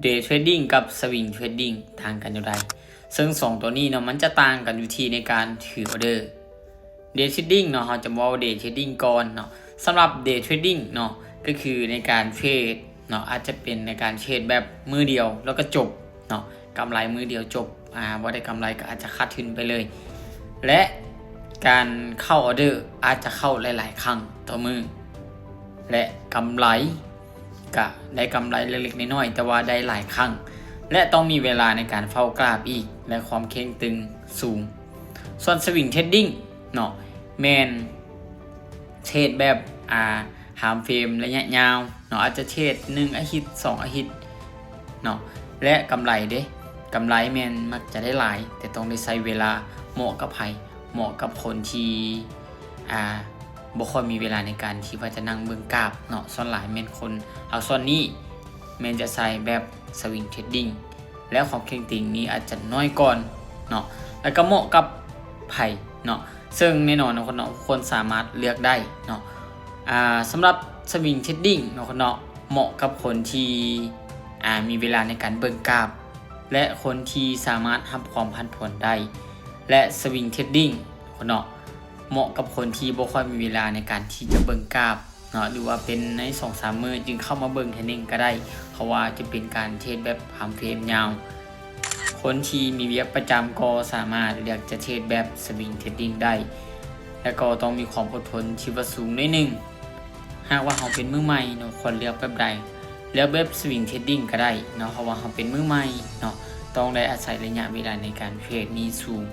Day Trading ກັບ Swing Trading ຕ່າງກັນແນວໃດ? ເຊິ່ງສອງຕົວນີ້ເນາະ ມັນຈະຕ່າງກັນຢູ່ທີ່ໃນການຖືອອເດີ. Day Trading ເນາະ ເຮົາຈະເວົ້າ Day Trading ກ່ອນເນາະ. ສຳລັບ Day Trading ເນາະ ກໍຄືໃນການເທຣດເນາະ ອາດຈະເປັນໃນການເທຣດແບບມື້ດຽວແລ້ວກໍຈົບເນາະ, ກຳໄລມື້ດຽວຈົບ, ອາ ບໍ່ໄດ້ກຳໄລກໍອາດຈະຂາດທຶນໄປເລີຍ ແລະ ການເຂົ້າອອເດີອາດຈະເຂົ້າຫຼາຍໆຄັ້ງຕໍ່ມື້ ແລະ ກຳໄລ ກະໄດ້ກຳໄລເລັກໆນ້ອຍໆ ແຕ່ວ່າໄດ້ຫຼາຍຄັ້ງ ແລະ ຕ້ອງມີເວລາໃນການເຝົ້າກຣາບອີກ ແລະ ຄວາມເຄັ່ງຕຶງສູງ. ສ່ວນ Swing Trading ເນາະ ແມ່ນເທຣດແບບ ອາ time frame ໄລຍະຍາວເນາະ, ອາດຈະເທຣດໜຶ່ງອາທິດ ສອງອາທິດເນາະ ແລະ ກຳໄລເດ້ ກຳໄລແມ່ນມັກຈະໄດ້ຫຼາຍ ແຕ່ຕ້ອງໄດ້ໃຊ້ເວລາ, ເໝາະກັບໃຜ? ເໝາະກັບຄົນທີ່ ອາ ບໍ່ຄ່ອຍມີເວລາໃນການທີ່ວ່າຈະນັ່ງເບິ່ງກາບເນາະ. ສ່ວນຫຼາຍແມ່ນຄົນເຮົາສ່ວນນີ້ແມ່ນຈະໃຊ້ແບບ Swing Trading ແລະ ຄວາມເຄັ່ງຕຶງນີ້ອາດຈະນ້ອຍກ່ອນເນາະ ແລະ ກໍເໝາະກັບໃຜເນາະ. ເຊິ່ງແນ່ນອນເນາະ ຄົນເນາະ ຄົນສາມາດເລືອກໄດ້ເນາະ. ອາ ສຳລັບ Swing Trading ເນາະ ຄົນເນາະ ເໝາະກັບຄົນທີ່ ອາ ມີເວລາໃນການເບິ່ງກາບ ແລະ ຄົນທີ່ສາມາດຮັບຄວາມຜັນຜວນໄດ້ ແລະ Swing Trading ເນາະ ເໝາະກັບຄົນທີ່ບໍ່ຄ່ອຍມີເວລາໃນການທີ່ຈະເບິ່ງກາບເນາະ ຫຼືວ່າເປັນໃນສອງສາມມື້ຈຶ່ງເຂົ້າມາເບິ່ງເທື່ອໜຶ່ງກໍໄດ້ ເພາະວ່າຈະເປັນການເທຣດແບບ time frame ຍາວ. ຄົນທີ່ມີວຽກປະຈຳກໍສາມາດເລືອກຈະເທຣດແບບ Swing Trading ໄດ້ ແລະ ກໍຕ້ອງມີຄວາມອົດທົນທີ່ວ່າສູງໜ້ອຍໜຶ່ງ. ຫາກວ່າເຮົາເປັນມືໃໝ່ເນາະ ຄວນເລືອກແບບໃດ? ເລືອກແບບ Swing Trading ກໍໄດ້ເນາະ ເພາະວ່າເຮົາເປັນມືໃໝ່ເນາະ ຕ້ອງໄດ້ອາໄສໄລຍະເວລາໃນການເທຣດນີ້ສູງ.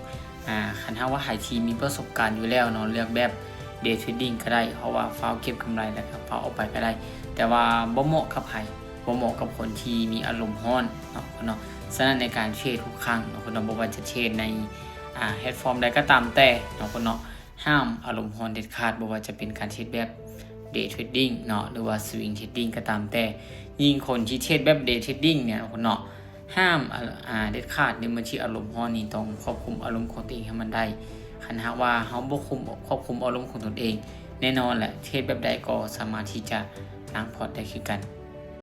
ອາ ຄັນຫາກວ່າໃຜທີ່ມີປະສົບການຢູ່ແລ້ວເນາະ ເລືອກແບບ Day Trading ກໍໄດ້ ເພາະວ່າຟ້າວເກັບກຳໄລ ແລ້ວກໍຟ້າວອອກໄປກໍໄດ້ ແຕ່ວ່າບໍ່ເໝາະກັບໃຜ? ບໍ່ເໝາະກັບຄົນທີ່ມີອາລົມຮ້ອນເນາະ ເນາະ. ສະນັ້ນໃນການເທຣດທຸກຄັ້ງເນາະ ເນາະ ບໍ່ວ່າຈະເທຣດໃນ ອາ ແພລດຟອມໃດກໍຕາມແຕ່ເນາະ ເນາະ ຫ້າມອາລົມຮ້ອນເດັດຂາດ ບໍ່ວ່າຈະເປັນການເທຣດແບບ Day Trading ເນາະ ຫຼືວ່າ Swing Trading ກໍຕາມແຕ່. ຍິ່ງຄົນທີ່ເທຣດແບບ Day Trading ເນຍເນາະ ຫ້າມ ອາ ເດັດຂາດໃນມື້ທີ່ອາລົມຮ້ອນນີ້ ຕ້ອງຄວບຄຸມອາລົມຂອງຕົນເອງໃຫ້ມັນໄດ້. ຄັນຫາກວ່າເຮົາບໍ່ຄຸມ ຄວບຄຸມອາລົມຂອງຕົນເອງ ແນ່ນອນແຫຼະ ເທຣດແບບໃດກໍສາມາດທີ່ຈະລ້າງພອດໄດ້ຄືກັນ.